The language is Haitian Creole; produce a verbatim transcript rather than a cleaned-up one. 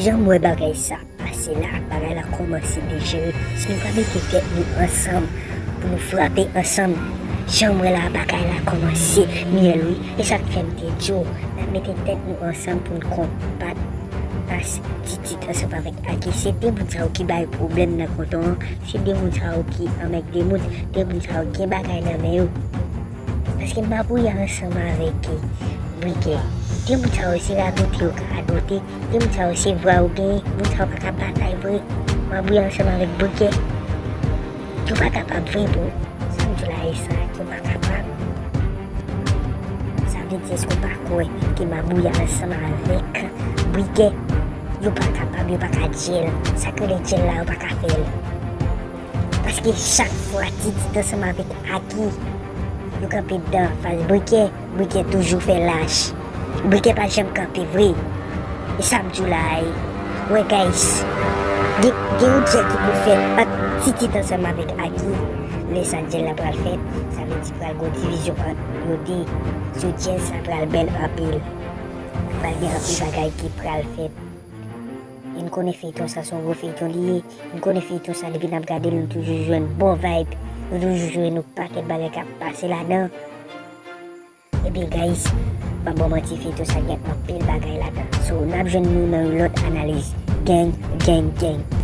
Jan m wè bagay sa pase la, bagay la kòmanse dejere. Si nou pa mete tèt nou ansanm pou nou frape ansanm, jan m wè la, bagay la kòmanse myèl wi. E sa k fè m te di w, n ap mete tèt nou ansanm pou n konbat fas Titit ansanm avèk Aki. Se de moun sa yo ki bay pwoblèm nan kanton an. Se de moun sa yo ki anmègde moun. De moun sa yo gen bagay nan men yo. Paske Mabouya ansanm avèk Brikè, de moun sa yo se radote yo ka radote. De moun sa yo se vwa yo genyen. Moun sa yo pa ka batay vre. Mabouya ansanm avèk Brikè, yo pa kapab vre, bro. Sa m di w la e sa, yo pa kapab. Sa vle di, èske w pa kwè ke Mabouya ansanm avèk Brikè, yo pa kapab, yo pa ka dyèl? Sa k rele dyèl la, yo pa ka fè l. Paske chak fwa Titit ansanm avèk Aki, yo kanpe nan fas Brikè, Brikè toujou fè lach. Brikè pa janm kanpe vre. E sa m di w la a. Wè, guys, gen, gen yon dyèl ki pou fèt ant Titit ansanm avèk Aki. Lè sa dyèl la pral fèt, sa vle di pral gon divizyon ant yo de. Sou dyèl sa pral bèl anpil. Pral gen anpil bagay ki pral fèt. E n konnen feyton sa se yon gwo feyton li ye. N konnen feyton sa depi n ap gade l, nou toujou jwenn bon vibe. Nou toujou jwenn yon pakèt bagay k ap pase ladan. Ebyen, guys, pa ban manti, feyton sa gen anpil bagay ladan. So, n ap jwenn nou nan yon lòt analiz. Gang, gang, gang.